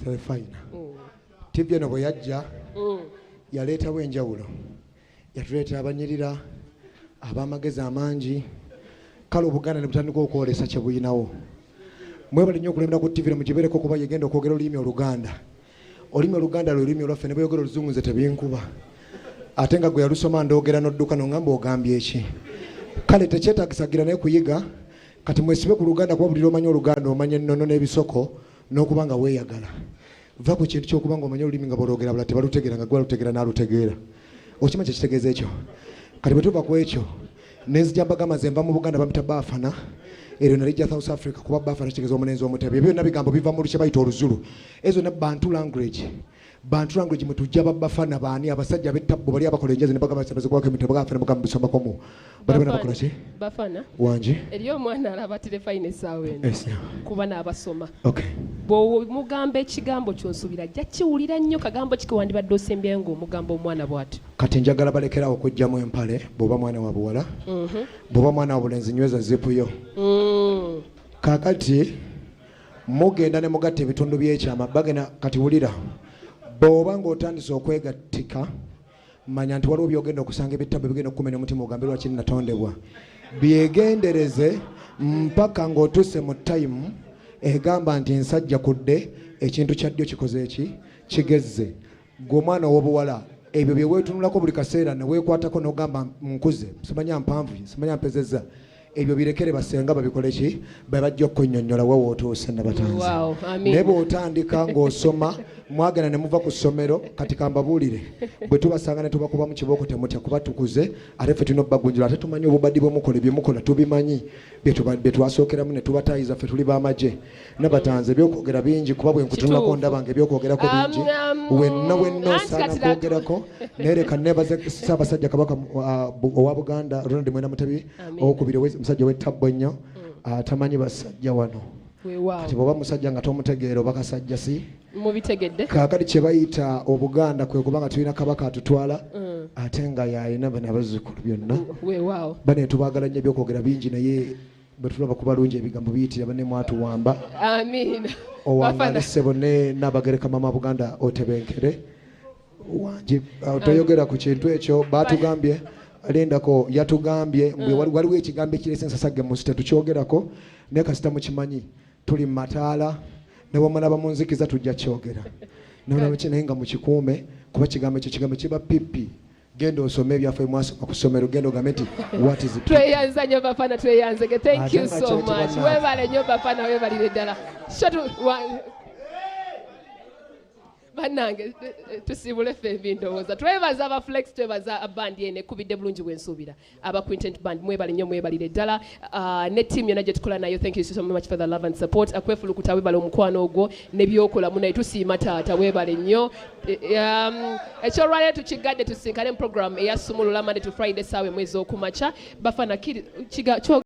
Terefayina TV eno bwe yajja, yaleetawo enjawulo, yatuleetera abanyirira, ab'amagezi amangi. Kale Obuganda ne butandika okwolesa kye buyinawo. Mwebale nnyo okulembera ku TV, mugibeereko kuba yegenda okwogera olulimi Oluganda. Olulimi Oluganda lwe lulimi olwaffe. Ne bweyogera Oluzungu, nze tebinkuba, ate nga gwe yalusoma ndogera n'odduka noŋŋamba ogambye eki. Kale tekyetagisa gira naye kuyiga. Kati mwesibe ku Luganda, kuba buli lwomanya Oluganda omanya ennono n'ebisoko n'okuba nga weeyagala. Va ku kintu ky'okuba nga omanya olulimi nga bwolwogera bula tebalutegeera, nga gwe alutegeera n'alutegeera. Okima kyekitegeeza ekyo. Kati bwe tuva ku ekyo, nenzija mbagamba, nze nva mu Buganda, bampita Baafana. Eryo nalijja South Africa, kuba Baafana kitegeeza omulenzi omutebi. Ebyo byonna bigambo biva mu kye bayita Oluzulu. Ezo ne Bantu language. Bantu language mwe tujja babafana baani, abasajja ab'ettabbu bali abakola enjazi ne bagamba bazikwako emitwe, bagafana mugamba bisomako mu bali bana bakola ki. Bafana. Wangi. Eriyo omwana alaba Terefayina essaawa eno, Yes, yeah. kuba n'abasoma. Bw'omugamba ekigambo kyonsuubira ajja kiwulira nnyo. Kagambo ki kewandibadde osembyeyo ng'omugamba omwana bw'atyo? Kati njagala balekerawo okuggyamu empale. Bw'oba mwana wa buwala, bw'oba mwana wa bulenzi, nyweza zipu yo. Kaakati mugenda ne mugatta ebitundu by'ekyama bagenda. Kati wulira, bw'oba ng'otandise okwegattika, manya nti waliwo byogenda okusanga ebitabo ebigenda okukumenya omutima, ogambe lwaki natondebwa. Byegendereze mpaka ng'otuuse mu time egamba nti nsajja kudde ekintu kya ddyo kikoze eki kigezze. Gwe omwana ow'obuwala, ebyo bye weetunulako buli kaseera ne weekwatako n'ogamba nkuze, simanya mpanvu, simanya mpezezza, ebyo birekere basenga babikole ki, be bajja okukunnyonnyola wewe otuuse nabatanzi. Wow, amiina. Naye bw'otandika ng'osoma, mwagenda ne muva ku ssomero. Kati kambabuulire, bwe tubasanga ne tubakubamu kibooko, temutya, kuba tukuze ate ffe tulina obbagunjula, ate tumanyi obubaddi bwemukola. Ebyemukola tubimanyi, bye twasookeramu ne tubatayiza. Ffe tuli b'amagye nabatanze. Ebyokwogera bingi, kuba bwe nkutunulako Kituufu. ndaba nga ebyokwogerako bingi. Wenna wenna Anti osaana kati kwogerako. Naye leka nebaze Ssaabasajja Kabaka owa Buganda, Ronald Mwenda Mutebi Amiina. owokubiri, omusajja ow'ettabbo ennyo, atamanyi basajja wano. Weewaawo. Kati bw'oba musajja nga tomutegeera, oba kasajja si. Mubitegedde. Kaakati kye bayita Obuganda kwe kubanga tulina Kabaka atutwala, ate nga yalina bano abazzukulu byonna. Weewaawo. Bane tubaagala nnyo. Ebyokwogera bingi, naye bwe tulaba ku balungi ebigambo biyitira. Banne mwatuwamba. Amiina. Owangaale. Bafana. Ssebo ne Naabagereka Mama Buganda, otebenkere wangi. Toyogera ku kintu ekyo. Batugambye, lindako, yatugambye mbu waliwo ekigambo ekirese ensasagge mu nsi, tetukyogerako, naye kasita mukimanyi tuli mu mataala ne bwemunaba mu nzikiza tujja kyogera naye naye nga mukikuume, kuba kigambo ekyo kigambo kiba pipi. Genda osome ebyaffe mwasoma ku ssomero, genda ogambe nti what is pipi? Tweyanza nnyo Bafana, tweyanzege. Thank you Ate nga so kyetibwa much. naawe. Weebale nnyo Bafana, weebalire ddala. Bannange, tusiibule ffe ebindowooza. Twebaza aba Flex, twebaza bandi eno ekubidde bulungi bwensuubira, aba Quintet Band, mwebale nnyo, mwebalire ddala. Ne team yonna gye tukola nayo, thank you so much for the love and support. Akwefulukuta, webale omukwano ogwo nebyokola munaye, tusiima taata, webale nnyo. Ekyolwaleero tukigadde. Tusinkane mu program eyasumulula, Monday to Friday, saawa 1 ez'okumakya. Bafana.